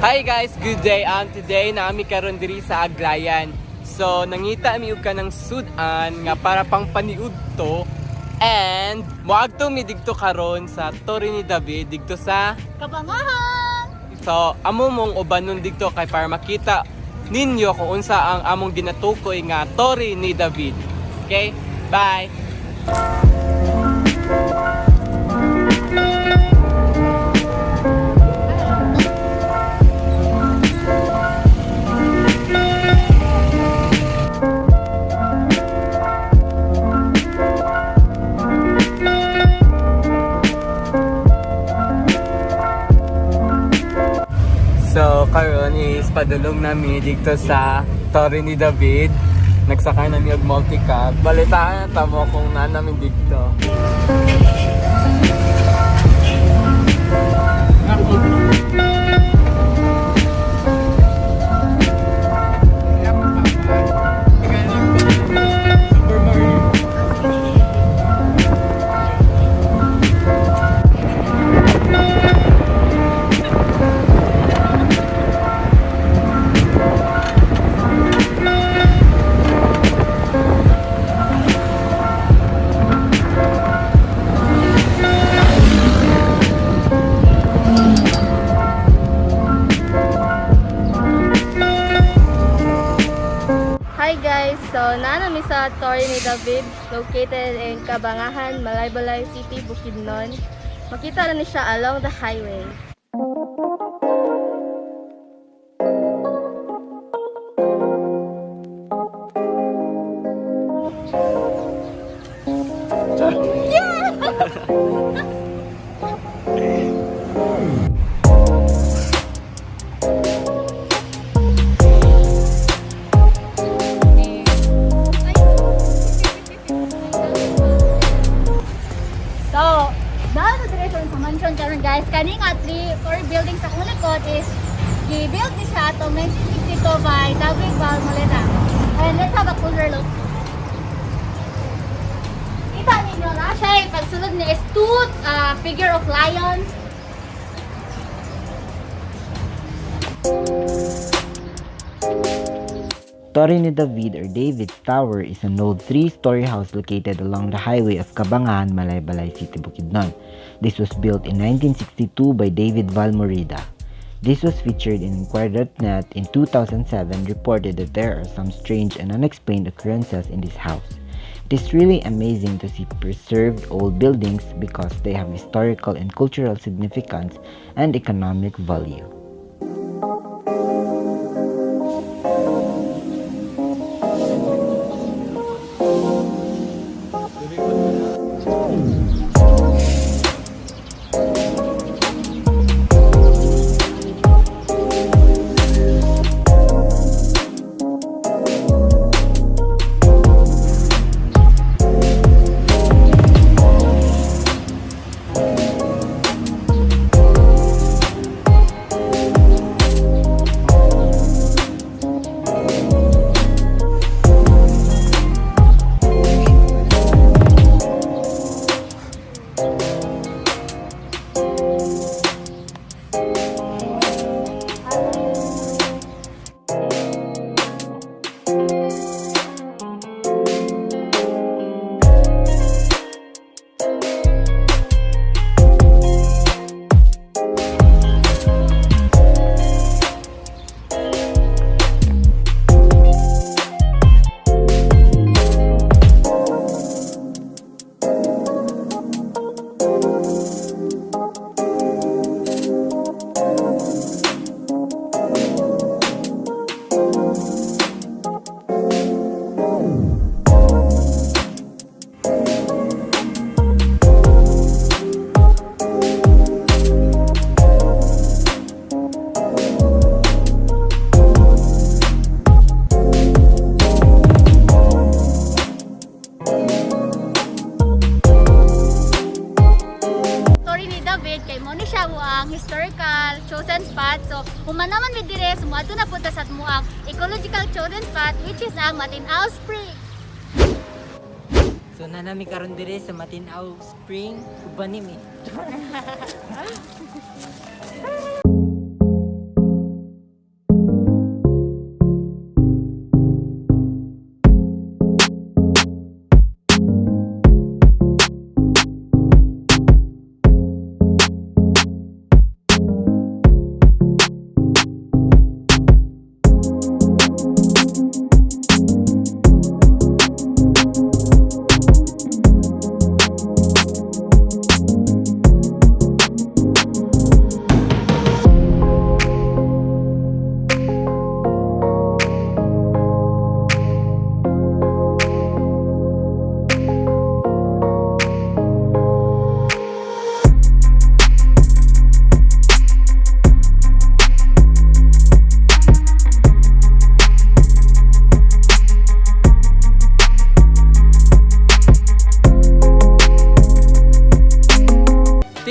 Hi guys, good day. Today naami karon diri sa Aglayan. So nangita mi og kanang sudan nga para pang paniudto and moadto mi didto karon sa Torre ni David didto sa Kabangahan! So amo mong ubanon didto kay para makita ninyo kung unsa ang among ginatukoy nga Torre ni David. Okay? Bye. So karon is padulong nami dito sa Torre ni David. Nagsakay nami og multicab. Balitaan na tamo kung naa namin dito. Super Mario. Hi guys! So, naa mi sa Torre ni David, located in Kabangahan, Malaybalay City, Bukidnon. Makita na ni siya along the highway. So, dahil sa direction sa mansion karon guys, kani nga three four buildings sa akong likod is gi-build ni siya atong 1962 by David Balmoleta. And let's have a closer look. Kita ninyo na siya, eh, pagsulod niya is two figure of lions. Torre ni David or David's Tower is an old three-story house located along the highway of Cabangahan, Malaybalay City, Bukidnon. This was built in 1962 by David Valmorida. This was featured in Inquirer.net in 2007, reported that there are some strange and unexplained occurrences in this house. It is really amazing to see preserved old buildings because they have historical and cultural significance and economic value. Torre ni David kay mo ni siya mo ang historical chosen spot. So, human naman mi dire, so moadto na punta sa mo ang ecological chosen spot, which is ang Matinao Spring. So nanami karon dire sa Matin-aw Spring, uban ni mi.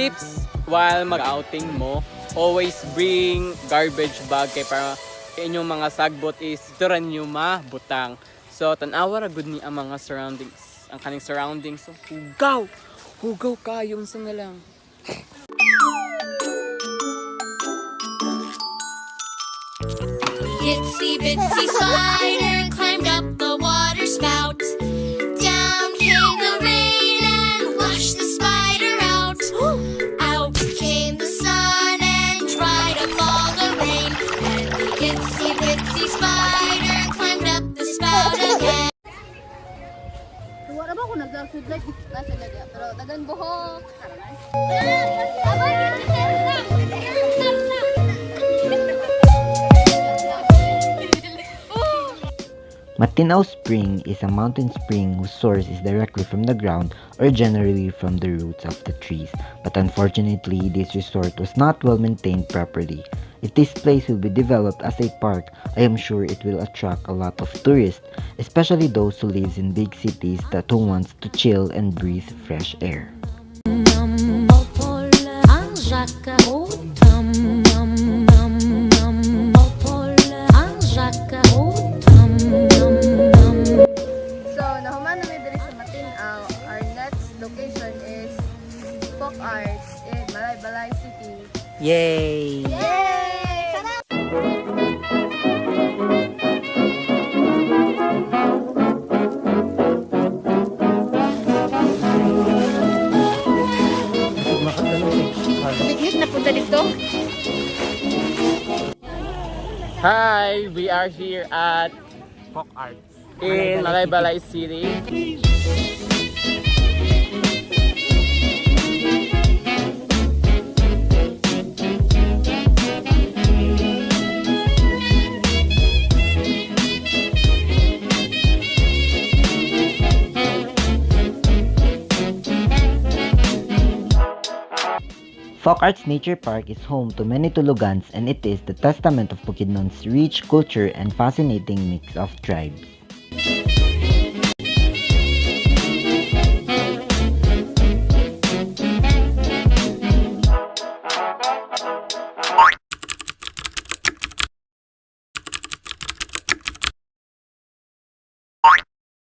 Tips while mag-outing mo, always bring garbage bag kay para inyong mga sagbot is turan nyo mabutang. So, tan-awa ra gud ni ang mga surroundings. Ang kaning surroundings. So, hugaw! Hugaw kayo unsa na lang. Itsy bitsy spider climbed up the water spout. Down came the rain and washed the spider out. Out came the sun and dried up all the rain. And the itsy bitsy spider climbed up the spout again. Wala ba ako nag-food light? Nasa lagya, pero dagan buhok. Matinao Spring is a mountain spring whose source is directly from the ground or generally from the roots of the trees, but unfortunately, this resort was not well maintained properly. If this place will be developed as a park, I am sure it will attract a lot of tourists, especially those who lives in big cities that who wants to chill and breathe fresh air. So, nahuman na mi diri sa Matin-aw. Our next location is Folk Arts in Malaybalay City. Yay! Yay! Sarap! Picnic na punta dito. Hi! We are here at Folk arts. in Malaybalay City. Folk Arts Nature Park is home to many tulugans, and it is the testament of Bukidnon's rich culture and fascinating mix of tribes.